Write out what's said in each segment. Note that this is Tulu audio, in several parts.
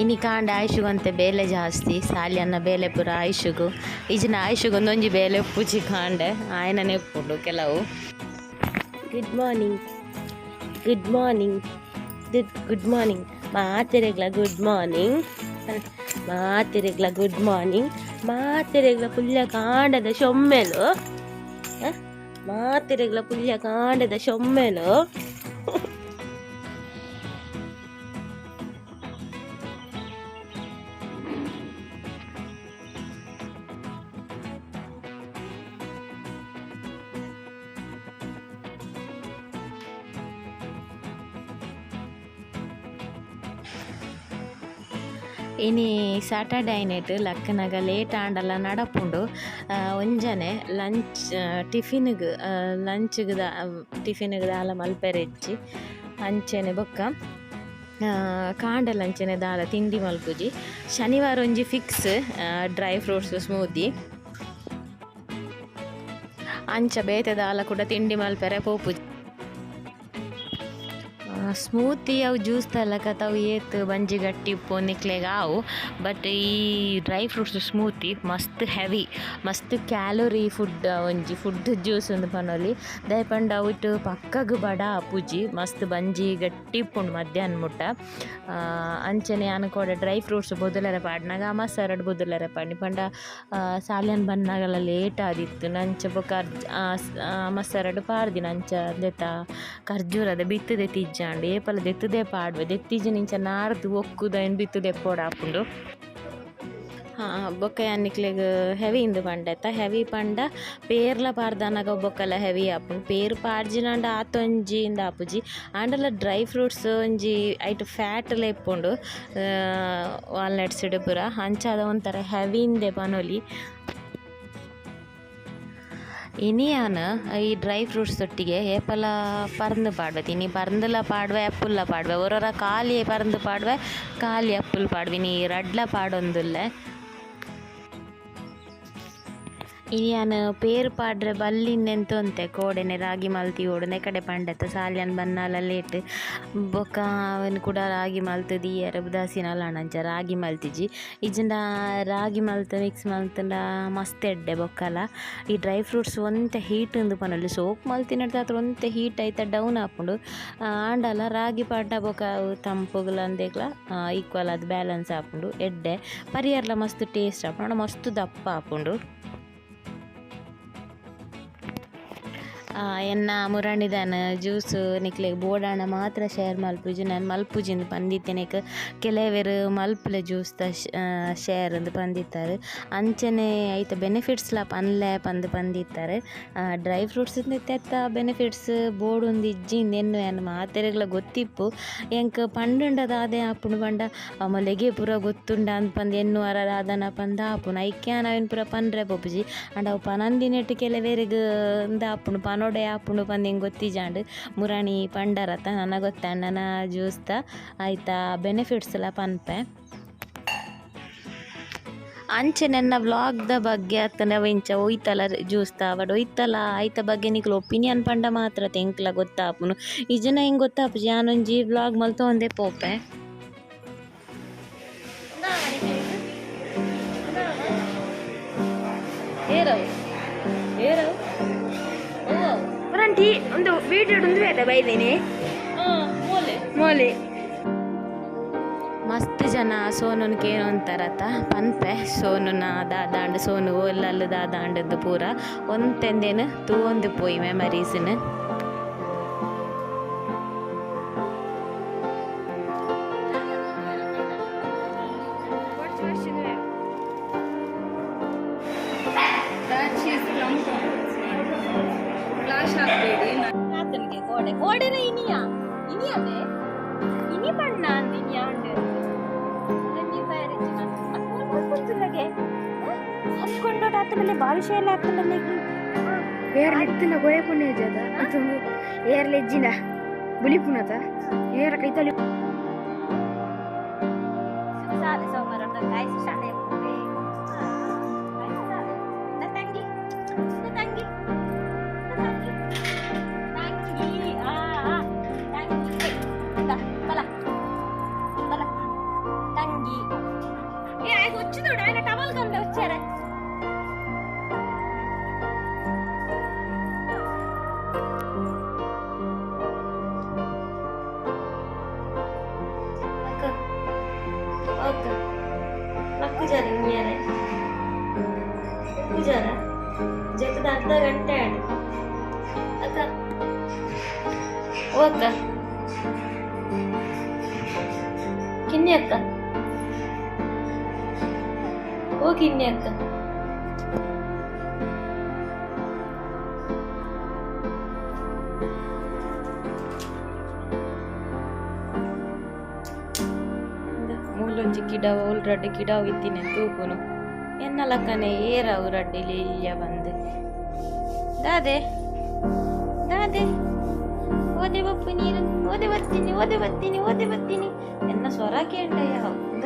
ಇನಿ ಕಾಂಡ ಆಯುಷುಗಂತೆ ಬೇಲೆ ಜಾಸ್ತಿ ಸಾಲಿಯನ್ನ ಬೇಲೆ ಪೂರ ಆಯುಷುಗು ಇಜಿನ ಆಯುಷುಗು ಒಂದೊಂಜಿ ಬೇಲೆ ಉಪ್ಪುಜಿ ಕಾಂಡೆ ಆಯನನೆ ಉಪ್ಪುಂಡು ಕೆಲವು. Good morning, good morning, good morning ಮಾತೆರೆಗ್ಲ good morning, ಮಾತೆರೆಗ್ಲ good morning, ಮಾತೆರೆಗ್ಲ ಪುಲ್ಯ ಕಾಂಡದ ಶೊಮ್ಮೆಲು, ಮಾತೆರೆಗ್ಲ ಪುಲ್ಯ ಕಾಂಡದ ಶೊಮ್ಮೆಲು. ಇನಿ ಸ್ಯಾಟರ್ಡೆ ಐನೆಟ್ ಲಕ್ಕನಗ ಲೇಟ್ ಆಂಡಲ ನಡಪುಂಡು. ಒಂಜನೆ ಲಂಚ್ ಟಿಫಿನ್ಗ್ ಲಂಚ್ಗ್ ಟಿಫಿನ್ಗ್ ದಾಲ ಮಲ್ಪೆರೆಜ್ಜಿ ಅಂಚೆನೆ ಬೊಕ್ಕ ಕಾಂಡಲ ಅಂಚೆನೆ ದಾಲ ತಿಂಡಿ ಮಲ್ಪುಜಿ. ಶನಿವಾರ ಒಂಜಿ ಫಿಕ್ಸ್ ಡ್ರೈ ಫ್ರೂಟ್ಸ್ ಸ್ಮೂದಿ ಅಂಚ ಬೇತೆ ದಾಲ ಕೂಡ ತಿಂಡಿ ಮಲ್ಪೆರೆ ಪೋಪುಜಿ. ಸ್ಮೂತಿ ಅವು ಜ್ಯೂಸ್ ತಲಕ ಅವು ಏತ್ ಬಂಜಿ ಗಟ್ಟಿ ಉಪ್ಪು ನಿಕ್ಲೆಗ್ ಆವು. ಬಟ್ ಈ ಡ್ರೈ ಫ್ರೂಟ್ಸ್ ಸ್ಮೂತಿ ಮಸ್ತ್ ಹೆವಿ ಮಸ್ತ್ ಕ್ಯಾಲೋರಿ ಫುಡ್ ಒಂಜಿ ಫುಡ್ ಜ್ಯೂಸ್ ಉಂದು ಪನೊಲಿ. ದಾಯೆ ಪಂಡ ಅವಿಟ್ ಪಕ್ಕಗ್ ಬಡ ಆಪುಜಿ ಮಸ್ತ್ ಬಂಜಿ ಗಟ್ಟಿ ಉಪ್ಪುಂಡು ಮಧ್ಯಾಹ್ನ ಮುಟ್ಟ. ಅಂಚನೆ ಯಾನ್ ಕೋಡೆ ಡ್ರೈ ಫ್ರೂಟ್ಸ್ ಬೊದುಲರೆ ಪಾಡ್ನಗ ಅಮಸರಡ್ ಬೊದುಲರೆ ಪಾಡ್ನಿ ಪಂಡ ಸಾಲ್ಯನ್ ಬನ್ನಗಲ ಲೇಟ್ ಆದಿತ್ತು ನಂಚ ಬೊಕ ಅಮಸರಡ್ ಪಾಡ್ದಿನ ಅಂಚ ದೆತ್ತ ಖರ್ಜೂರದ ಬಿತ್ತುದೆ ತಿಜ್ಜಾಂಡ್ ಏಪಲ ದೆತ್ತುದೇ ಪಾಡ್ವೆ ದೆತ್ತಿಜಿ ನಿಂಚ ನಾರ್ದು ಒಕ್ಕುದ ಐನ್ ಬಿತ್ತುದೆ ಪೋಡಾಪುಂಡು. ಬೊಕ್ಕ ಯಾನ್ ನಿಕ್ಲೆಗ್ ಹೆವಿ ಇಂದು ಪಂಡೆತ್ತ ಹೆವಿ ಪಂಡ ಪೇರ್ಲ ಪಾಡ್ದನಗ ಬೊಕ್ಕಲ ಹೆವಿ ಆಪುಂಡು. ಪೇರ್ ಪಾಡ್ಜಿನಂಡ ಆತೊಂಜಿ ಇಂದ್ ಆಪುಜಿ ಆಂಡಲ ಡ್ರೈ ಫ್ರೂಟ್ಸ್ ಒಂಜಿ ಐಟ್ ಫ್ಯಾಟ್ಲ ಇಪ್ಪುಂಡು ವಾಲ್ನಟ್ಸ್ ಪೂರ ಅಂಚಾದ ಒಂಥರ ಹೆವಿ ಇಂದೆ ಪನೊಲಿ. ಇನಿ ಯಾನ್ ಈ ಡ್ರೈ ಫ್ರೂಟ್ಸ್ ಒಟ್ಟಿಗೆ ಏಪಲ ಪರ್ಂದ್ ಪಾಡ್ವೆ ಇನಿ ಪರ್ಂದ್ಲ ಪಾಡ್ವೆ ಅಪ್ಪುಲ್ಲ ಪಾಡ್ವೆ ಒರೊರ ಖಾಲಿ ಪರ್ಂದ್ ಪಾಡ್ವೆ ಖಾಲಿ ಅಪ್ಪುಲ್ ಪಾಡ್ವೆ ಇನಿ ರಡ್ಲ ಪಾಡೊಂದುಲ್ಲೆ. ಇನಿ ಯಾನ್ ಪೇರ್ ಪಾಡ್ರೆ ಬಲ್ಲಿಂದೆಂತ ಕೋಡೆನೆ ರಾಗಿ ಮಲ್ತಿ ಓಡುನೆ ಕಡೆ ಪಂಡೆತ್ತ ಸಾಲ್ಯನ್ ಬನ್ನಾಲ ಲೇಟ್ ಬೊಕ್ಕ ಅವೆನ್ ಕೂಡ ರಾಗಿ ಮಲ್ತ್ ದೀಯೆರೆ ಉದಾಸೀನಲ ಅಂಚ ರಾಗಿ ಮಲ್ತಿಜಿ ಇಜ್ಜಿಂಡ ರಾಗಿ ಮಲ್ತ್ ಮಿಕ್ಸ್ ಮಲ್ತ್ಂಡ ಮಸ್ತ್ ಎಡ್ಡೆ ಬೊಕ್ಕಲ. ಈ ಡ್ರೈ ಫ್ರೂಟ್ಸ್ ಒಂತೆ ಹೀಟ್ ಇಂದು ಪನೊಲಿ ಸೋಕ್ ಮಲ್ತಿನಡ್ದಾತ್ರ ಒಂತೆ ಹೀಟ್ ಐತ ಡೌನ್ ಆಪುಂಡು. ಆಂಡಲ ರಾಗಿ ಪಾಡ್ಡ ಬೊಕ್ಕ ಅವು ತಂಪುಗುಲ ಅಂದೆಗ್ಲ ಈಕ್ವಲ್ ಆದ್ ಬ್ಯಾಲೆನ್ಸ್ ಆಪುಂಡು ಎಡ್ಡೆ ಪರಿಯರ್ಲ ಮಸ್ತ್ ಟೇಸ್ಟ್ ಆಪುಂಡು ಮಸ್ತ್ ದಪ್ಪ ಆಪುಂಡು. ಎನ್ನ ಮುರಾಣಿದಾನ ಜ್ಯೂಸ್ ನಿಕ್ಲೆಗ್ ಬೋಡಾಂಡ ಮಾತ್ರ ಶೇರ್ ಮಲ್ಪುಜಿ ನಾನ್ ಮಲ್ಪುಜಿಂದ್ ಪಂದಿತ್ತೇನೆಕ್ ಕೆಲವೆರ್ ಮಲ್ಪುಲೆ ಜ್ಯೂಸ್ ದ ಶೇರ್ ಇಂದ್ ಪಂದಿತ್ತಾರೆ ಅಂಚನೆ ಐತ ಬೆನಿಫಿಟ್ಸ್ಲ ಪನ್ಲೆ ಪಂದ್ ಪಂದಿತ್ತಾರೆ. ಡ್ರೈ ಫ್ರೂಟ್ಸ್ ಇತ್ತೆತ್ತ ಬೆನಿಫಿಟ್ಸ್ ಬೋಡುಂದು ಇಜ್ಜಿ ಇಂದ್ ಎನ್ನು ಯಾನ್ ಮಾತೆರೆಗ್ಲ ಗೊತ್ತಿಪ್ಪು ಎಂಕ್ ಪಂಡುಂಡ ದಾದೆ ಆಪುಂಡು ಪಂಡ ಅಮಲೆಗೆ ಪೂರ ಗೊತ್ತುಂಡ ಅಂದ್ ಪಂದ್ ಎನ್ನುವರ ದಾದನ ಪಂದ್ ಆಪುಂಡು ಐಕೆ ಯಾನ್ ಅವೆನ್ ಪೂರ ಪನ್ರೆ ಪೋಪುಜಿ. ಆಂಡ ಅವು ಪನಂದಿನೆಟ್ ಕೆಲವೆರೆಗ್ ಇಂದ್ ಆಪುಂಡು ಪನೊಡೆ ಆಪುಂಡು ಪಂದ್ ಎಂಕ್ ಗೊತ್ತಿಜಾಂಡ್ ಮುರಾಣಿ ಪಂಡರತ ನನ ಗೊತ್ತಾಂಡ್ ನನ ಜ್ಯೂಸ್ದ ಐತ ಬೆನಿಫಿಟ್ಸ್ಲ ಪನ್ಪೆ. ಅಂಚೆ ನೆನ್ನ ವ್ಲಾಗ್ದ ಬಗ್ಗೆ ಅತ್ತಂಡ ಅವು ಇಂಚ ಒಯ್ತಲ ಜ್ಯೂಸ್ದ ಅವಡ್ ಒಯ್ತಲ ಐತ ಬಗ್ಗೆ ನಿಕ್ಲ್ ಒಪಿನಿಯನ್ ಪಂಡ ಮಾತ್ರ ಎಂಕ್ಲ ಗೊತ್ತಾಪುಂಡು ಇಜ್ಜಿಂಡ ಎಂಕ್ ಗೊತ್ತಾಪುಜಿ ಯಾನೊಂಜಿ ವ್ಲಾಗ್ ಮಲ್ತೊಂದೆ ಪೋಪೆ. ಟೀ ಒಂದು ಬೀಟ್ರೂಟ್ ಒಂದು ಬೇಡ ಬೈದೇನೆ ಮೋಲೆ. ಮಸ್ತ್ ಜನ ಸೋನುನ್ ಕೇನೊಂತಾರತ ಪನ್ಪೆ ಸೋನುನ ದಾದಾಂಡ್ ಸೋನು ಓಲ್ಲಲ್ಲು ದಾದಾಂಡದ್ದು ಪೂರ ಒಂತೆಂದೇನು ತೂವೊಂದು ಪೋಯಿ ಮೆಮರೀಸ್ನ್. ಕೋಡೆ ಕೋಡೆನ ಇನಿಯಾ ಇನಿಯವೇ ಇನಿ ಬಣ್ಣ ಅಂದ್ ಇನಿಯಾಂಡ್ ಹತ್ಕೊಂಡೋಟ ಆತನಲ್ಲಿ ಬಾವಿಷ ಎಲ್ಲ ಆಗ್ತದೆ. ಏರ್ಲ ಇತ್ತಿನ ಗೊಳೆ ಪುಣ್ಯ ಜದ ಅದೊಂದು ಏರ್ಲ ಇಜ್ಜಿನ ಬುಲಿಪುನತ ಏರ ಕೈತಲಿ ಸಾಲೆ ಸೋಮವಾರ ಕಾಯಿಸಿ ಶಾಲೆ ತಂಗಿ ತಂಗಿ ತಂಗಿ ಆ ತಂಗಿ ಬಲ ಬಲ ತಂಗಿ. ಓಕೆ ಲಕ್ಕುಜಾರ ಇಂಜಿಯರೆ ಪೂಜಾರ ಜೊತೆದ ಅರ್ಧ ಗಂಟೆ ಆಡು ಅಕ್ಕ ಓ ಅಕ್ಕ ಕಿನ್ನಿ ಅಕ್ಕ ಓ ಕಿನ್ನಿ ಅಕ್ಕ ಮೂಲೊಂಜಿ ಗಿಡ ಓಲ್ ರಡ್ಡ್ ಗಿಡ ಇತ್ತಿನ ತೂಪುನು ಎನ್ನ ಲಕ್ಕನೆ ಏರವು ರಡ್ಡಿಲಿ ಇಯ್ಯ ಬಂದು ದಾದೆ ದಾದೆ ಓದೆ ಬಪ್ಪು ನೀರು ಓದೆ ಬರ್ತೀನಿ ಓದೆ ಬರ್ತೀನಿ ಓದೆ ಬರ್ತೀನಿ ಎನ್ನ ಸ್ವರ ಕೇಂಡಯ್ಯ ಹೌದ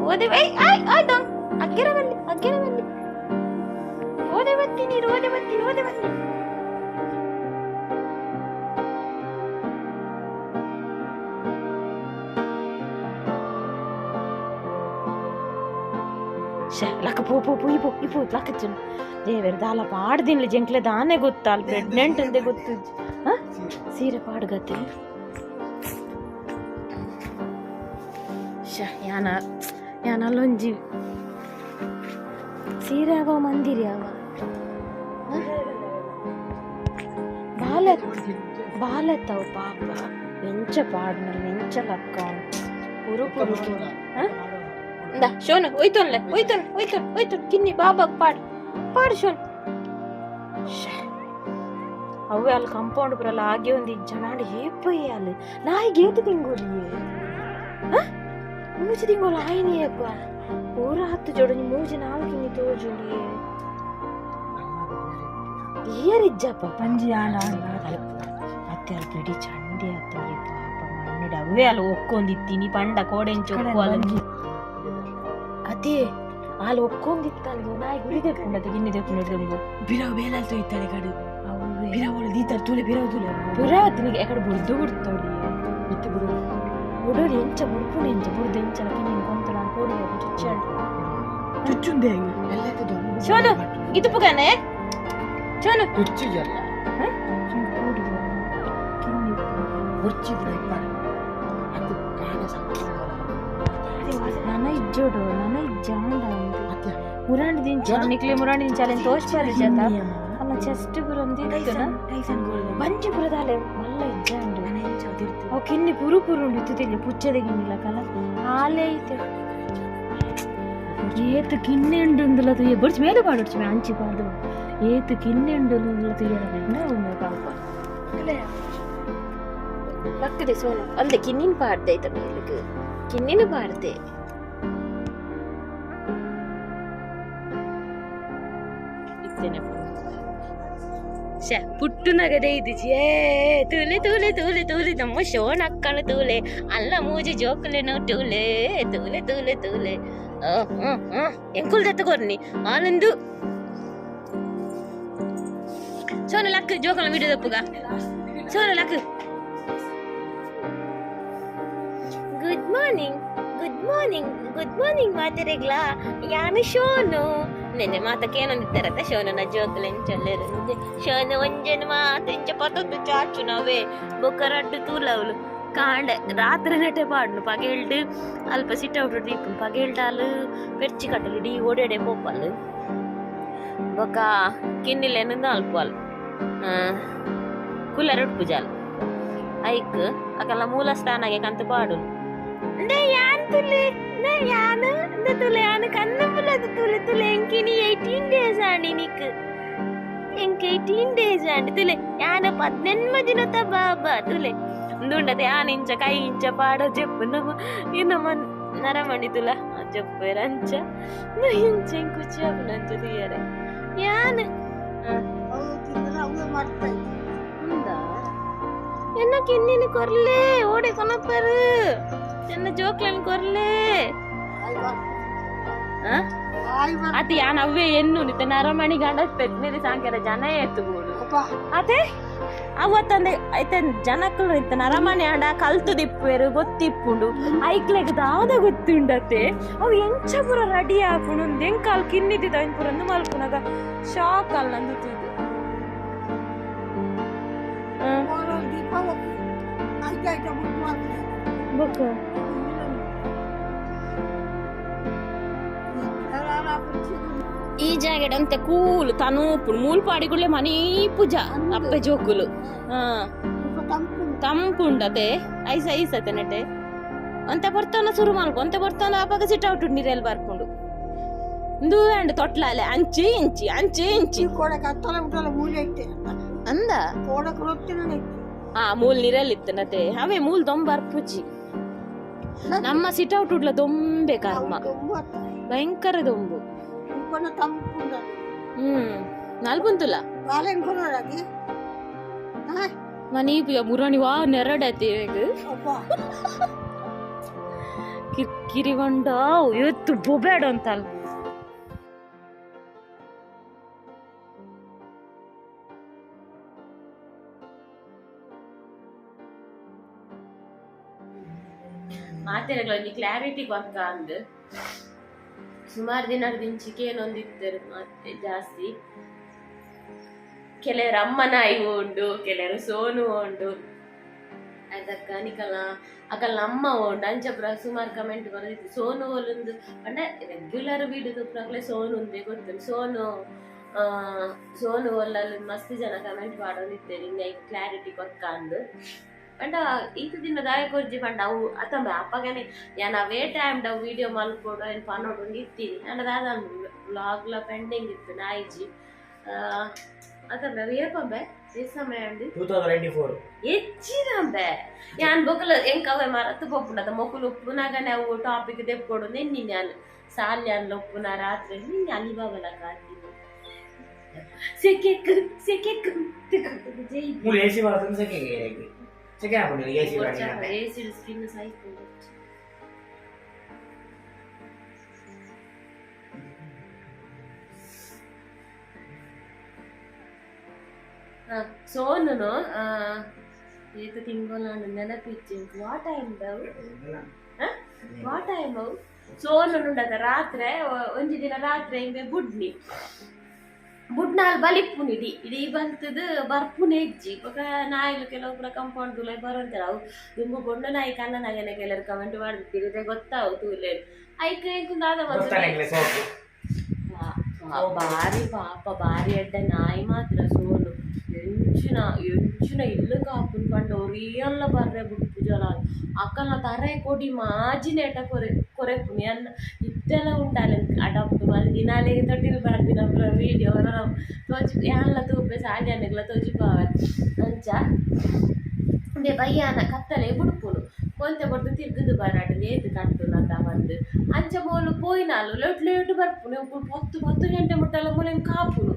ಓದೆ I I ಆಯ್ತು ಅಗ್ಗೆರ ಬಲ್ಲಿ ಅಗ್ಗೆರ ಬಲ್ಲಿ ಓದೆ ಬರ್ತೀನಿ ಓದೆ ಬರ್ತೀನಿ ಓದೆ ಬರ್ತೀನಿ ಲಕ್ಕ ಪೋ ಪೋ ಪೋ ಇಪೋ ಇಪೋ ಲಕ್ಕ ದೇವೇರ್ ದಾಲ ಪಾಡ್ದಿನ್ಲ ಜಂಕ್ಲೆ ದಾನೆ ಗೊತ್ತಲ್ ಪ್ರೆಗ್ನೆಂಟ್ ಅಂದೆ ಗೊತ್ತು ಸೀರೆ ಪಾಡ್ಗತ್ತೆ ಶ ಯಾನ ಯಾನ ಅಲ್ಲೊಂಜಿ ಸೀರೆ ಅವ ಮಂದಿರಿ ಅವ ಬಾಲ ಬಾಲತ್ತವು ಪಾಪ ಎಂಚ ಪಾಡ್ನಲ್ಲ ಎಂಚ ಲಕ್ಕ ಪುರು ಪುರು ಇಂದ ಶೋನು ಹೋಯ್ತೊನ್ಲೆ ಹೋಯ್ತೊನ್ ಹೋಯ್ತೊನ್ ಹೋಯ್ತೊನ್ ಕಿನ್ನಿ ಬಾಬಾಗ್ ಪಾಡ್ ಪಾಡು ಶೋನ್ ಅವೇ ಅಲ್ಲಿ ಕಾಂಪೌಂಡ್ ಬರಲ್ಲ ಹಾಗೆ ಒಂದು ಇಜ್ಜನಾಂಡ ಏಪಯ್ಯ ಅಲ್ಲಿ ನಾಯಿ ಗೇತು ತಿಂಗೋಲಿ ಮೂಜಿ ತಿಂಗೋಲ ಆಯ್ನಿ ಅಪ್ಪ ಪೂರ ಹತ್ತು ಜೋಡು ಮೂಜಿ ನಾಲ್ಕು ಕಿನ್ನಿ ತೋಜುಂಡಿ ಏರಿಜ್ಜಪ್ಪ ಪಂಜಿ ಆಂಡ ಅತ್ತೆ ಅಲ್ಲಿ ಬಿಡಿ ಚಂಡಿ ಅತ್ತ ಪಾಪ ಮಣ್ಣು ಅವೇ ಅಲ್ಲಿ ಒಕ್ಕೊಂದಿತ್ತೀನಿ ಪಂಡ ಕೋಡೆಂಚು ಒಕ್ಕು ಅದೇ ಅಲ್ಲಿ ಒಕ್ಕೊಂದಿತ್ತಲ್ವ ನಾಯಿ ಗುಡಿ ದೆಪ್ಪುಂಡದ ಗಿನ್ನಿ ದೆಪ್ಪುಂಡು ಬಿರವು ಬೇಲಲ್ ತೊಯ್ತಾಳೆ ಕಡು ಬಿರವು ದೀತಾರ್ ತೂಲೆ ಬಿರವು ತೂಲೆ ಬಿರಾವತಿನಿಗೆ ಎಕಡೆ ಬುಡ್ದು ಬಿಡ್ತೋಡಿ ಇತ್ತು ಬಿಡು ಬುಡೋಡಿ ಎಂಚ ಬುಡ್ಪುಂಡು ಎಂಚ ಬುಡ್ದು ಎಂಚ ಕಿನ್ನಿ ಕೊಂತಲ ಕೋಡಿ ಚುಚ್ಚಾಡು ಚುಚ್ಚುಂದೆ ಶೋನು ಇದು ಪುಗಾನೆ ಶೋನು ಚುಚ್ಚಿಗೆಲ್ಲ ಬುರ್ಚಿ ಬಿಡ ಇಪ್ಪಾಡು ಅದು ಕಾಣ ನನ ಇಜ್ಜೋಡು ನನ ಇಜ್ಜಾಂಡ ಮುರಾಂಡಿ ದಿಂಚ ನಿಕ್ಲೆ ಮುರಾಂಡಿ ದಿಂಚ ಅಲ್ಲೇನು ತೋಚ್ಪಾರಿ ಜಾತ ಅಲ್ಲ ಚೆಸ್ಟ್ ಪುರಂದಿ ಬಂಜಿ ಪುರದಾಲೆ ಮಲ್ಲ ಇಜ್ಜಾಂಡು ಅವು ಕಿನ್ನಿ ಪುರು ಪುರು ಉಂಡು ಇತ್ತು ತಿಲ್ಲಿ ಪುಚ್ಚದ ಗಿನ್ನಿಲ್ಲ ಕಲ ಆಲೆ ಐತೆ ಏತು ಕಿನ್ನಿ ಉಂಡು ಅಂದಲ ತುಯ್ಯ ಬಡ್ಚ್ ಮೇಲೆ ಪಾಡುಡ್ಚಿ ಅಂಚಿ ಪಾಡ್ದು ಏತು ಕಿನ್ನಿ ಉಂಡು ಅಂದಲ ತುಯ್ಯರ ಉಂಡು ಪಾಪ ಲಕ್ಕದೆ ಸೋನು ಅಲ್ದೆ ಕಿನ್ನಿನ ಪಾಡ್ದೆ ಐತ ಮೇಲಕ್ಕೆ ಕಿನ್ನಿನ ಪಾಡ್ದೆ ಇತ್ತೇನೆ ಪುಟ್ಟು ನಗದೆ ಇದ್ದಿಚಿ ಏ ತೂಲೆ ತೂಲೆ ತೂಲೆ ತೂಲೆ ನಮ್ಮ ಶೋನ್ ಅಕ್ಕಳು ತೂಲೆ ಅಲ್ಲ ಮೂಜಿ ಜೋಕುಲೆನು ತೂಲೆ ತೂಲೆ ತೂಲೆ ತೂಲೆ ಎಂಕುಲ್ ದತ್ತಕೊರ್ನಿ ಆನಂದು ಸೋನು ಲಕ್ ಜೋಕಲ ವಿಡಿಯೋ ತಪ್ಪುಗ Sonu luck good morning good morning good morning ಮಾತೆರೆಗ್ಲಾ ಯಾನು ಶೋನು ನೆನ್ನೆ ಮಾತಕ್ಕೇನೊಂದಿತ್ತಾರತ್ತ ಶೋನು ಜೋಕುಲು ಎಂಚೊಲ್ಲೆರ್ ಶೋನು ಒಂಜೆನ್ ಮಾತ ಇಂಚ ಪತೊಂದು ಚಾಚು ನಾವೇ ಬೊಕ್ಕ ರಡ್ಡು ತೂಲವ್ಲು ಕಾಂಡೆ ರಾತ್ರಿ ನೆಟೆ ಪಾಡ್ನು ಪಗೆಲ್ಡ್ ಅಲ್ಪ ಸಿಟ್ ಔಟ್ ದೀಪುನು ಪಗೆಲ್ಡಾಲ್ ಪೆರ್ಚಿ ಕಟ್ಟಲು ಡಿ ಓಡೆಡೆ ಪೋಪಲ್ ಬೊಕ್ಕ ಕಿನ್ನಿಲೆನ ಅಲ್ಪಲ್ ಕೂಲರ್ ಉಡ್ಪುಜಾಲ್ ಐಕ್ ಅಕಲ್ಲ ಮೂಲ ಸ್ಥಾನಗೆ ಕಂತು ಪಾಡು ಯಾನ್ ತುಲೆ ಯಾನ್ ಇಂದ ತುಲೆ ಯಾನ್ ಕಣ್ಣು ಪುಲದು ತುಲೆ ತುಲೆ ಎಂಕಿನಿ 18 ಡೇಸ್ ಆಂಡಿ ನಿಕ್ ಎಂಕ್ 18 ಡೇಸ್ ಆಂಡಿ ತುಲೆ ಯಾನ್ 18 ದಿನತ ಬಾಬಾ ತುಲೆ ಉಂದುಂಡತೆ ಯಾನ್ ಇಂಚ ಕೈ ಇಂಚ ಪಾಡ ಜೆಪ್ಪು ನಮ್ಮ ಇನ್ನ ನರಮಣಿ ತುಲ ಜೆಪ್ಪೇರ ಅಂಚ ಇಂಚ ಕುಚಿ ಆಪುನ ಅಂಚ ತುಯ್ಯರೆ ಯಾನ್ ಎನ್ನ ಕಿನ್ನಿನ ಕೊರ್ಲೆ ಓಡೆ ಕೊನಪ್ಪರು ಎನ್ನ ಜೋಕ್ಲನ್ ಕೊರ್ಲೆ ಅತಿ ಯಾನ್ ಅವ್ವೆ ಎನ್ನು ನಿತ್ತ ನರಮಣಿ ಗಂಡ ಪೆದ್ಮೇಲೆ ಸಾಂಕ್ಯರ ಜನ ಎತ್ತುಗೋಡು ಅದೇ ಅವತ್ತಂದೆ ಐತೆ ಜನಕ್ಕಳು ಇತ್ತ ನರಮಣಿ ಆಂಡ ಕಲ್ತು ದಿಪ್ಪುವೆರು ಗೊತ್ತಿಪ್ಪುಂಡು ಐಕ್ಲೆಗ್ ದಾದ ಗೊತ್ತುಂಡತೆ ಅವು ಎಂಚ ಪೂರ ರೆಡಿ ಆಪುಂಡು ಎಂಕಾಲ್ ಕಿನ್ನಿದ್ದಿದ್ದ ಐನ್ ಪೂರ ಮಲ್ಪುನಾಗ ಶಾಕ್ ಅಲ್ಲ ನಂದು ಬೊಕ್ಕ ಈ ಜಾಗಡ್ ಅಂತೆ ಕೂಲು ತನೂಪುಡು ಮೂಲ್ಪಾಡಿಗುಳ್ಳೆ ಮನೀ ಪೂಜಾ ಅಪ್ಪೆ ಜೋಕುಲು. ಹಾ, ತಂಪುಂಡತೆ. ಐಸ ಐಸ್ ಅತೆ ನೆಟೆ ಅಂತೆ ಬರ್ತಾನ ಶುರು ಮಲ್ಪು ಅಂತೆ ಬರ್ತಾನ. ಅಪಗ ಸಿಟ್ ಔಟ್ ನೀರೆಲ್ ಬರ್ಪುಂಡು. ಇಂದು ಅಂಡ್ ತೊಟ್ಲಾಲೆ ಅಂಚಿ ಇಂಚಿ ಅಂಚಿ ಇಂಚಿ. ಅಂದ ಆ ಮೂಲ್ ನೀರೆಲ್ ಇತ್ತನತೆ. ಅವೇ ಮೂಲ್ ದೊಂಬ ಬರ್ಪುಜಿ. ನಮ್ಮ ಸಿಟ್ ಔಟ್ ಉಡ್ಲ ದೊಂಬೆ ಕರ್ಮ, ಭಯಂಕರ ದೊಂಬು. ನಲ್ಬುಂತುಲ ಮನಿ ಮುರಾಣಿ ವಾ ನೆರಡತಿ. ಕಿರ್ಕಿರಿ ಬಂಡ ಇವತ್ತು ಬೊಬೇಡ ಅಂತಲ್ಲ. ಮಾತೆರೆಗ್ಲ ಒಂಜಿ ಕ್ಲಾರಿಟಿ ಕೊರ್ಕ ಅಂದ್ ಸುಮಾರು ದಿನ ಚಿಕೇನ್ ಒಂದಿತ್ತರು ಮತ್ತೆ ಜಾಸ್ತಿ. ಕೆಲವರು ಅಮ್ಮ ನಾಯಿ ಉಂಡು, ಕೆಲವರು ಸೋನು ಉಂಡು, ಅದಕ್ಕ ನಿಕಲ್ನ ಅಕಲ್ನ ಅಮ್ಮ ಉಂಡು. ಅಂಚ ಪೂರ ಸುಮಾರು ಕಮೆಂಟ್ ಬರೋದಿತ್ತು ಸೋನು ಒಲೊಂದು ಪಂಡ. ರೆಗ್ಯುಲರ್ ವೀಡಿಯೋ ತೂಪುನಕ್ಲೆ ಸೋನು ಒಂದೇ ಗೊತ್ತು. ಸೋನು ಸೋನು ಒಲ್ಲಲ್ಲಿ ಮಸ್ತ್ ಜನ ಕಮೆಂಟ್ ಮಾಡೋದಿತ್ತೇನೆ. ಹಿಂಗೆ ಕ್ಲಾರಿಟಿ ಕೊರ್ಕ ಅಂದ್ ಪಂಡ ಈತ ದಿನ ದಾಯ ಕೊರ್ಜಿ ಪಂಡ ಅವು ಅತ್ತಂಬ ಅಪ್ಪಗನೆ ಯಾನ್ ಅವೇ ಟೈಮ್ ಡವ್ ವಿಡಿಯೋ ಮಲ್ಪೊಡು ಏನ್ ಪನೊಡು ಇತ್ತೀನಿ. ಅಂಡ ದಾದ ವ್ಲಾಗ್ಲ ಪೆಂಡಿಂಗ್ ಇತ್ತು ನಾಯಿಜಿ. ಅತ್ತಂಬೆ ಅವು ಏಪಂಬೆ ಈ ಸಮಯ ಉಂಡು? 2024. ಹೆಚ್ಚಿನಂಬೆ ಯಾನ್ ಬೊಕಲ ಎಂಕ್ ಅವೇ ಮರತ್ ಪೋಪುಂಡತ. ಮೊಕುಲು ಉಪ್ಪುನಾಗನೆ ಅವು ಟಾಪಿಕ್ ದೆಪ್ಪೊಡು ನೆನ್ನಿ. ಯಾನ್ ಸಾಲ್ಯಾನ್ಲ ಉಪ್ಪುನ ರಾತ್ರಿ ನಿನ್ನೆ ಅಲಿಬಾಬಲ ಕಾತೀನಿ ಸೆಕೆಕ್ ಸೆಕೆಕ್ ಜೈ. ಮೂಲು ಎಸಿ ಬರ್ತದೆ. ಸೆಕೆ ಸೆಕೆ ಹಾಕೊಂಡು ಎಸಿ. ಎಸಿ ಸ್ಕಿನ್ ಸಾಯ್ಪುಂಡು. ಸೋನುನು ಏತ್ ತಿಂಗೊಲಾಂಡ್ ನೆನಪಿಜ್ಜಿ. ವಾ ಟೈಮ್ ದವು, ವಾ ಟೈಮ್ ಅವು? ಸೋನುನುಂಡತ ರಾತ್ರೆ ಒಂಜಿ ದಿನ ರಾತ್ರೆ ಇಂಬೆ ಬುಡ್ನಿ ಬುಡ್ನಾಲ್ ಬಲಿಪ್ಪುನಿ. ಇಡೀ ಇಡೀ ಬಲ್ತದ ಬರ್ಪುನೆ ಇಜ್ಜಿ. ಬೊಕ ನಾಯಿಲು ಕೆಲವು ಪೂರ ಕಾಂಪೌಂಡ್ ತುಲೈ ಬರೋಂತಾರೆ. ಅವು ದುಂಬು ಬೊಂಡು ನಾಯಿ ಕಣ್ಣನಾಗನೆ ಕೆಲವರು ಕಮೆಂಟ್ ಮಾಡ್ತಿದ್ರೆ ಗೊತ್ತಾವು ತೂಲೆ. ಐಕ್ ಎಂಕ್ ದಾದ ಗೊತ್ತಾನೆ ಸೋಪು. ಬಾರಿ ಪಾಪ, ಬಾರಿ ಎಡ್ಡೆ ನಾಯಿ ಮಾತ್ರ ಸೋನು. ಎಂಚಿನ ಎಂಚಿನ ಇಲ್ಲು ಕಾಪುನ್ ಪಂಡ ಒರಿಯಲ್ಲ ಬರ್ರೆ ಬುಡ್ಪುಜಲ. ಅಕ್ಕಲ್ನ ತರೆ ಕೊಡಿ ಮಾಜಿನೇಟ ಕೊರೆ ಕೊರೆಪುನಿ. ಅನ್ನ ಇತ್ತೆಲ್ಲ ಉಂಡಾಲೆ ಅಡಾಪ್ಟ್ ಮಲ್ದಿನಾಲೆಗೆ ತೊಟ್ಟಿಲ್ ಪಾಡ್ದಿನ ಪೂರ ವೀಡಿಯೋ ತೋಜಿ ಯಾನ್ಲ ತೂಪೆ, ಸಾಲ್ಯಾನೆಗ್ಲ ತೋಜಿಪಾವೆ. ಅಂಚ ಉಂದೆ ಬಯ್ಯಾನ ಕತ್ತಲೆ ಬುಡ್ಪುನು. ಒಂತೆ ಬೊಡ್ದು ತಿರ್ಗುದು ಬರಾಡ್ ನೇತು ಕಟ್ಟುನತ ಬಂದು. ಅಂಚ ಮೋಲು ಪೋಯಿನಾಲು ಲೇಟ್ ಲೇಟ್ ಬರ್ಪುನು. 10 10 ಗಂಟೆ ಮುಟ್ಟಲ ಮೂಲೆನ್ ಕಾಪುನು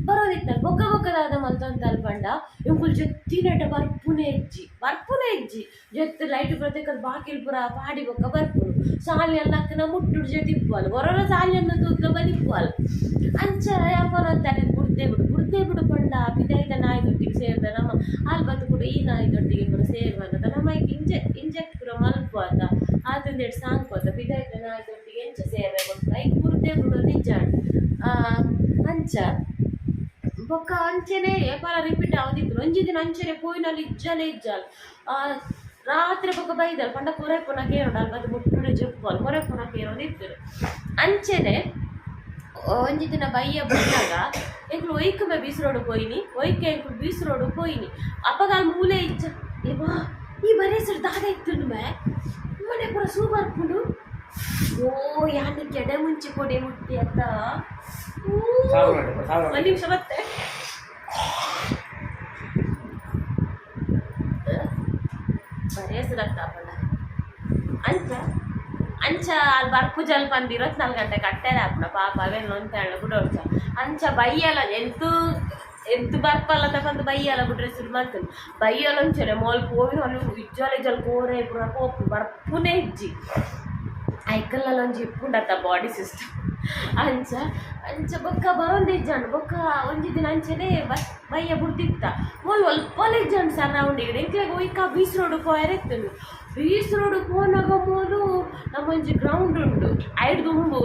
ಬರೋದಿತ್ತಲ್ಲ. ಬೊಕ್ಕ ಬೊಕ್ಕ ದಾದ ಮಲ್ತೊಂತಲ್ ಪಂಡ ಇಂಕುಲು ಜೆತ್ತಿನೆಟ ಬರ್ಪುನೆ ಇಜ್ಜಿ, ಬರ್ಪುನೆ ಇಜ್ಜಿ. ಜೆತ್ತು ಲೈಟ್ ಪೂರ ಬಾಕಿಲ್ ಪೂರ ಪಾಡಿ ಬೊಕ್ಕ ಬರ್ಪುನು. ಸಾಲಿ ಅಕ್ಕನ ಮುಟ್ಟುಡು ಜೆತ್ತಿಪ್ಪುವಲ್ ಒರೊರ ಸಾಲಿಯನ್ನು ತೂತ್ಲ ಬಲಿಪ್ಪುವಲ್. ಅಂಚ ಯಾಪನಂತಾರೆ ಬುಡ್ದೆ ಬಿಡು ಬುಡ್ದೆ ಬಿಡು ಪಂಡ ಪಿದಾಯ್ದ ನಾಯಿ ದೊಟ್ಟಿಗೆ ಸೇರ್ದ ನಮ್ಮ ಹಾಲು ಬತ್ತು ಕೂಡ ಈ ನಾಯಿ ದೊಟ್ಟಿಗೆ ಪೂರ ಸೇರುವಾಗ ನಮ್ಮ ಇಂಜೆಕ್ಟ್ ಪೂರ ಮಲ್ಪುವತ ಆತಂದೇಟ್ ಸಾಂಕ್ವತ. ಪಿದಾಯ್ದ ನಾಯಿ ದೊಟ್ಟಿಗೆ ಎಂಚ ಸೇರ್ರೆ ಕೊಡ್ಪ ಐಕ್ ಬುಡ್ದೆ ಬಿಡು ನಿಜ. ಅಂಚ ಬೊಕ್ಕ ಅಂಚೆನೆ ಏಪಾಲ ರಿಪೀಟ್ ಆವದಿತ್ತು. ಒಂಜಿ ದಿನ ಅಂಚೆನೆ ಪೋಯಿನಲ್ಲಿ ಇಜ್ಜಲೆ ಇಜ್ಜಾಲ್. ರಾತ್ರಿ ಬೊಕ್ಕ ಬೈದಲ್ ಪಂಡ ಕೊರೆ ಪುನ ಕೇರೋಡು ಅಲ್ಪ ಅದು ಮುಟ್ಟುಡೆ ಜೆಪ್ಪುವಲ್ ಕೊರೆ ಪುನ ಕೇರೋದು ಇತ್ತು. ಅಂಚೆನೆ ಒಂಜಿ ದಿನ ಬಯ್ಯ ಬನ್ನಾಗ ಎಂಕ್ಲು ಒಯ್ಕುಮೆ ಬೀಸ್ ರೋಡ್ ಪೋಯಿನಿ. ಒಯ್ಕೆ ಎಂಕ್ಲು ಬೀಸ್ ರೋಡ್ ಪೋಯಿನಿ. ಅಪಗ ಅಲ್ಲಿ ಮೂಲೆ ಇಜ್ಜ. ಏವಾ ಈ ಬರೇ ಸರ್ ದಾದ ಇತ್ತು ಮೇ ಮನೆ ಪೂರ ಸೂ ಬರ್ಪುಂಡು. ಓ ಯಾನ್ ಕೆಡೆ ಮುಂಚೆ ಕೊಡೆ ಮುಟ್ಟಿ ಅತ್ತ. ಒಂದು ನಿಮಿಷ ಮತ್ತೆ ಬರೇ ಸುರಕ್ತಾಪಂಡ. ಅಂಚ ಅಂಚ ಅಲ್ಲಿ ಬರ್ಪುಜಲ್ ಪಂದ್ 24 ಗಂಟೆ ಕಟ್ಟೆರೆ ಆಪುಂಡ ಪಾಪ ಅವೇನ್ ಒಂತೆ ಬುಡೋಡ್ಚ. ಅಂಚ ಬಯ್ಯಲ ಎಂತು ಎಂತು ಬರ್ಪಲ್ಲ ಪಂದ್ ಬಯ್ಯಲ ಬುಡ್ರೆ ಶುರು ಮಲ್ತುಂಡು. ಬಯ್ಯಲ ಒಂಚೆನೆ ಮೋಲ್ ಪೋಯಿನ ಅಲ್ಲಿ ಇಜ್ಜಲ್ ಇಜ್ಜಲ್ ಕೋರೆ ಪೂರ ಪೋಪು ಬರ್ಪುನೇ ಇಜ್ಜಿ. ಐಕಲ್ಲ ಒಂಜಿ ಇಪ್ಪುಂಡತ್ತ ಬಾಡಿ ಸಿಸ್ಟಮ್. ಅಂಚ ಅಂಚ ಬೊಕ್ಕ ಬರೋಂದು ಇಜ್ಜಂಡ್. ಬೊಕ್ಕ ಒಂಜಿ ದಿನ ಅಂಚೆನೆ ಬಯ್ಯ ಬುಡ್ದಿತ್ತ. Mole ಒಲ್ಪಲ ಇಜ್ಜಂಡ್ surrounding. ಎಂಕ್ಲೆಗ್ ಒಯ್ಕ ಬೀಸ್ ರೋಡ್ ಪೋಯರೆ ಇತ್ತುಂಡು. ಬೀಸ್ ರೋಡ್ ಪೋನಾಗ ಮೋಲು ನಮ್ಮೊಂಜಿ ಗ್ರೌಂಡ್ ಉಂಡು. ಐಡ್ ದುಂಬು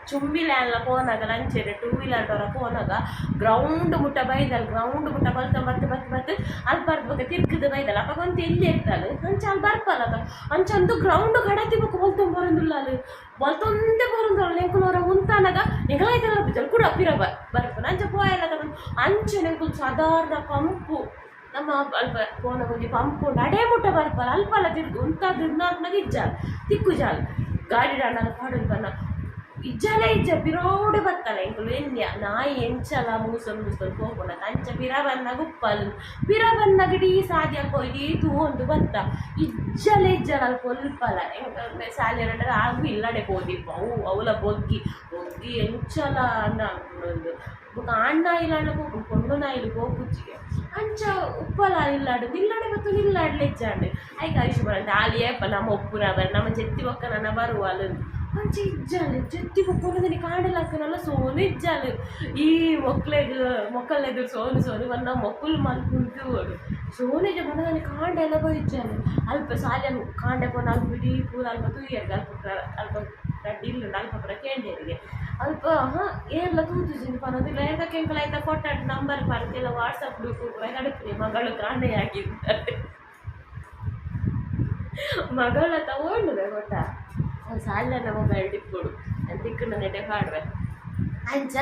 ಚುಂಬಿಲ ಪೋನಾಗ ಲಂಚೆರೆ ಟೂ ವೀಲರ್ ದೊರ ಪೋನಾಗ ಗ್ರೌಂಡ್ ಮುಟ್ಟ ಬೈದಲ್ ಗ್ರೌಂಡ್ ಮುಟ್ಟ ಬಲ್ತ ಬತ್ತು ಬತ್ತು ಬತ್ತು ಅಲ್ಪ ಬೊಕ್ಕ ತಿರ್ಗದ ಬೈದಲ್ ಅಪಗ ಒಂತೆ ಎಲ್ಲಿ ಇರ್ತಾಳು ಅಂಚ ಅಲ್ಲಿ ಬರ್ಪಲ್ಲ ಅಂಚಂದು ಗ್ರೌಂಡ್ ಕಡತಿ ಬೊಕ್ಕ ಬಲ್ತೊಂದು ಬರೋದಿಲ್ಲ ಅಲ್ಲಿ ಬಲ್ತೊಂದೇ ಬರೋದಿಲ್ಲ ಎಂಕುಲವರ ಉಂತಾನಾಗ ಎಂಕಲಾಯ್ತಲ್ಲ ಬಿಜಲ್ ಕೂಡ ಪಿರ ಬರ್ಪುನ ಅಂಚ ಪೋಯಲ್ಲ ಅಂಚೆ ಎಂಕುಲು ಸಾಧಾರಣ ಪಂಪು ನಮ್ಮ ಅಲ್ಪ ಪೋನ ಒಂಜಿ ಪಂಪು ಉಂಡು ಅಡೇ ಮುಟ್ಟ ಬರ್ಪಲ್ಲ ಅಲ್ಪಲ್ಲ ತಿರ್ಗು ಉಂತಾದ್ ನಾಲ್ಕನಾಗ ಇಜ್ಜಾಲ್ ತಿಕ್ಕು ಜಾಲ್ ಗಾಡಿ ಡಾಂಡಲ ಪಾಡೊಂದು ಬನ್ನ ಇಜ್ಜಾಲೇ ಇಜ್ಜ ಪಿರೋಡೆ ಬತ್ತಲ್ಲ ಎಂಕುಲು ಎನ್ಯ ನಾಯಿ ಎಂಚಲ ಮೂಸೊಂದು ಮೂಸೊಂದು ಪೋಪುಂಡ ಅಂಚ ಪಿರ ಬನ್ನಾಗ ಉಪ್ಪಲು ಪಿರ ಬನ್ನಾಗ ಇಡೀ ಸಾದಿ ಅಲ್ಪ ಇಡೀ ತೂವೊಂದು ಬತ್ತ ಇಜ್ಜಲೇ ಇಜ್ಜಲ ಅಲ್ಪ ಒಲ್ಪಲ ಸಾಲೆ ಆಗು ಇಲ್ಲಡೆ ಪೋದಿಪ್ಪ ಅವು ಅವಲ ಬೊಗ್ಗಿ ಬೊಗ್ಗಿ ಎಂಚಲ ಅಂದ ಅನ್ಕೊಂಡು ಬೊಕ ಆಣ್ ನಾಯಿಲಾಂಡ ಪೋಪುಂಡು ಪೊಣ್ಣು ನಾಯಿಲು ಪೋಪುಜ್ಜಿಗೆ ಅಂಚ ಉಪ್ಪಲ ಇಲ್ಲಾಡು ನಿಲ್ಲಾಡೆ ಬತ್ತು ನಿಲ್ಲಾಡ್ಲೆ ಇಜ್ಜಾಂಡ್ ಐಕ್ ಆಯುಷ್ ಬರಂತ ಆಲಿ ಏಪ ನಮ್ಮ ಒಪ್ಪುನ ಬರ ನಮ್ಮ ಜೆತ್ತಿ ಬೊಕ್ಕ ನನ್ನ ಬರುವ ಅಲ್ಲ ಅಂಚ ಇಜ್ಜಾಲು ಜೆತ್ತಿ ಬೊಕ್ಕೊಂಡದನಿ ಕಾಡಲಾಕನಲ್ಲ ಸೋನು ಇಜ್ಜಾಲು ಈ ಮೊಕ್ಲೆಗ್ ಮೊಕ್ಕಲೆದುರು ಸೋನು ಸೋನು ಬನ್ನ ಮೊಕ್ಕಲು ಮಲ್ಪುಂತು ಸೋನಿಜ ಬನ್ನದಾನಿ ಕಾಂಡೆಲ್ಲ ಬೈಜಾಲು ಅಲ್ಪ ಸಾಲ್ಯನ್ ಕಾಂಡೆ ಪೋನ ಅಲ್ಪ ಇಡೀ ಪೂರ ಅಲ್ಪ ತೂಯರ್ಗೆ ಅಲ್ಪ ಅಲ್ಪ ರಡ್ಡ್ ಇಲ್ಲು ಅಲ್ಪ ಪೂರ ಕೇಂದ್ರಿಗೆ ಅಲ್ಪ ಹಾಂ ಏರ್ಲ ತೂತುಜಿಂದು ಪನೊಂದಿಲ್ಲ ಏರ್ದ ಕೆಂಕಲ ಆಯ್ತಾ ಫೋಟೋ ನಂಬರ್ ಪರ್ತೆಲ್ಲ ವಾಟ್ಸಪ್ ಪೂರ ನಡುಪುನಿ ಮಗಳು ಕಾಂಡೆ ಆಗಿದ್ದಾರೆ ಮಗಳ ತಗೊಂಡುವೆ ಗೊತ್ತಾ ಸಾಲ ಮೊಬೈಲ್ ಇಪ್ಪೊಡು ತಿಕ್ಕುನ ನೆಟೆ ಪಾಡುವೆ ಅಂಚ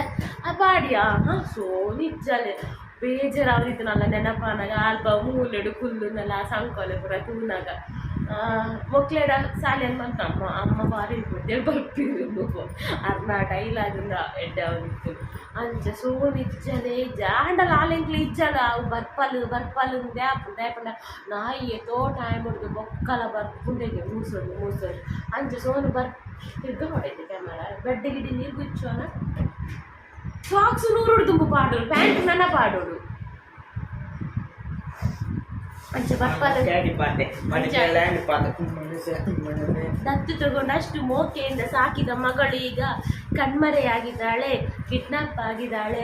ಆ ಪಾಡಿಯಾ ಹಾಂ ಸೋನು ಇಜ್ಜಾಲೆ ಬೇಜಾರಾವದಿತ್ತು ನೆನಪಾನಾಗ ಅಲ್ಪ ಮೂಲೆಡು ಕುಲ್ಲುನಲ್ಲ ಸಂಕೋಲೆ ಪೂರ ತೂನಾಗ ಮೊಕ್ಲೆಡ ಸಾಲೆನ್ ಮಂತ ಅಮ್ಮ ಅಮ್ಮ ಬಾರಿ ಬುದ್ಧಿ ಬರ್ಪಿರು ಅರ್ನ ಡೈಲಾಗಿಂದ ಎಡ್ಡೆ ಅವನಿತ್ತು ಅಂಚ ಸೋನು ಇಜ್ಜಲೆ ಇಜ್ಜ ಆಂಡಲ ಆಲೆಂಕ್ಲು ಇಜ್ಜಲ ಅವು ಬರ್ಪಲು ಬರ್ಪಲು ದ್ಯಾಪುಂಡು ದಾಯಪಂಡ ನಾಯಿ ಏತೋ ಟೈಮ್ ಹಿಡ್ದು ಬೊಕ್ಕಲ ಬರ್ಪುಂಡೆಗೆ ಮೂಸೊಂದು ಮೂಸೊಂದು ಅಂಚ ಸೋನು ಬರ್ ತಿರ್ಗ ಹೊಡೈತೆ ಕ್ಯಾಮರಾ ಬೆಡ್ ಗಿಡಿ ನೀರು ಗುಚ್ಚೋನ ಸಾಕ್ಸ್ ನೂರುಡು ತುಂಬ ಪಾಡೋಡು ಪ್ಯಾಂಟ್ ನನ್ನ ಪಾಡೋಡು ಅಂಚ ಬರ್ಪಲು ದತ್ತು ತಗೊಂಡು ಅಷ್ಟು ಮೋಕೆಯಿಂದ ಸಾಕಿದ ಮಗಳು ಈಗ ಕಣ್ಮರೆಯಾಗಿದ್ದಾಳೆ, ಕಿಡ್ನಾಪ್ ಆಗಿದ್ದಾಳೆ.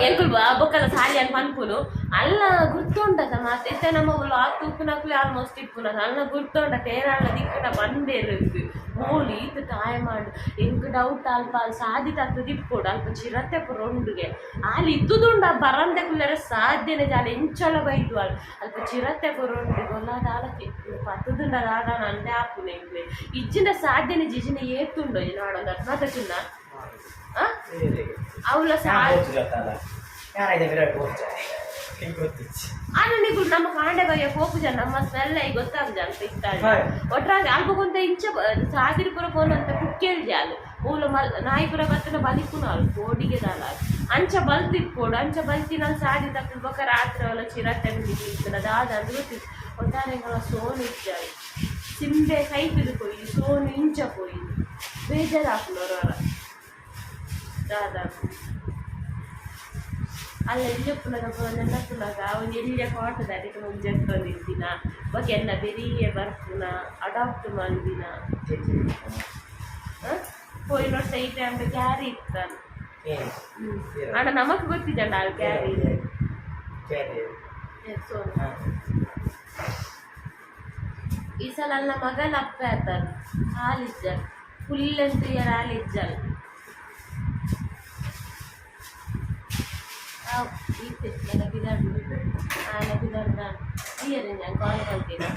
ಎಂಕುಲು ಬೊಕ್ಕಲ ಸಾಲಿ ಅನ್ ಪನ್ಪುನು ಅಲ್ಲ ಗುರ್ತುಂಡತ ಮಾತೆ ಇತ್ತೆ ನಮ್ಮ ಲಾಕ್ ತುಪ್ಪುನಕ್ಲೆ ಆಲ್ಮೋಸ್ಟ್ ಇಪ್ಪುನ ಅಲ್ಲ ಗುರ್ತುಂಡ ತೇರಾಳ ದಿಕ್ಕುನ ಬಂದೇರು ಮೋಲಿ ಈತ ತಾಯ ಮಾಡು ಎಂಕ್ ಡೌಟ್ ಅಲ್ಪ ಅಲ್ಲಿ ಸಾದಿ ತತ್ತದ ಇಪ್ಪೊಡು ಅಲ್ಪ ಚಿರತೆ ಪೂರ ಉಂಡುಗೆ ಅಲ್ಲಿ ಇದ್ದುದುಂಡ ಬರಂದೆ ಕುಲ್ಲರೆ ಸಾಧ್ಯನೇ ಜಾಲ ಎಂಚಲ ಬೈದು ಅಲ್ ಅಲ್ಪ ಚಿರತೆ ಪೂರ ಉಂಡು ಗೊಲ್ಲ ದಾಲಕ್ಕೆ ಪತ್ತದುಂಡ ದಾದ ನಂದೆ ಆಪುನ ಎಂಕ್ಲೆ ಇಜ್ಜಿನ ಸಾಧ್ಯನೆ ಜಿಜಿನ ಏತುಂಡು ನಾಡೊಂದು ಅರ್ಥ ಚಿನ್ನ ಅವಳ ಆನಂದಿಗಳು ನಮ್ಮ ಕಾಂಡೆ ಬಯ್ಯ ಪೋಪುಜ ನಮ್ಮ ಸ್ಮೆಲ್ ಈ ಗೊತ್ತಾಗ ಅಂತ ಇತ್ತಾಳೆ ಒಟ್ರಾಗ ಅಲ್ಪಕೊಂತ ಇಂಚ ಸಾದಿರಿ ಪುರ ಪೋನ ಅಂತ ಕುಕ್ಕೇಳ್ ಜಾಲು ಮೂಲ ಮಲ್ ನಾಯಿಪುರ ಬತ್ತನ ಬಲಿಪುನ ಅಲ್ ಕೋಡಿಗೆ ದಾಲ ಅಂಚ ಬಲ್ತಿಪ್ಪೋಡು ಅಂಚ ಬಲ್ತಿ ನಾನು ಸಾದಿ ತಕ್ಕ ಬೊಕ ರಾತ್ರಿ ಅವಲ ಚಿರತೆ ಬಿಟ್ಟಿತ್ತನ ದಾದ ಅದು ಗೊತ್ತಿತ್ತು ಒಟ್ಟಾರೆಗಳ ಸೋನು ಇಚ್ಚಾಳು ಸಿಂಬೆ ಕೈ ಪೋಯಿ ಸೋನು ಇಂಚ ಪೋಯಿ ಬೇಜಾರಾಪುನವರ ದಾದ ಅಲ್ಲ ಎಲ್ಲಿ ಪುನಗ ನೆನಪುನಗ ಅವನು ಎಲ್ಲಿಯ ಕಾಟದ ಅದಕ್ಕೆ ಮುಂಜೆತ್ತೊಂದಿತ್ತಿನ ಬೊಕ ಎನ್ನ ಬೆರಿಯೆ ಬರ್ಪುನ ಅಡಾಪ್ಟ್ ಮಲ್ದಿನ ಪೋಯಿನ ವರ್ಷ ಈ ಟೈಮ್ ಕ್ಯಾರಿ ಇತ್ತಾನ ಅಣ್ಣ ನಮಕ್ ಗೊತ್ತಿದ್ದಂಡ ಅಲ್ಲಿ ಕ್ಯಾರಿ ಸೋನು ಈ ಸಲ ಅಲ್ಲ ಮಗನ ಅಪ್ಪೆ ಆತಾನ ಹಾಲಿಜ್ಜಲ್ ಫುಲ್ ಅಂತ ಹಾಲಿಜ್ಜಲ್ ಈತೆ ನನ್ನ ಬಿದಾಡ್ದು ಆನ ಬಿದಾಡ್ದ ನಾನು ಕಾಲ್ ಮಾಡ್ತೀನಿ.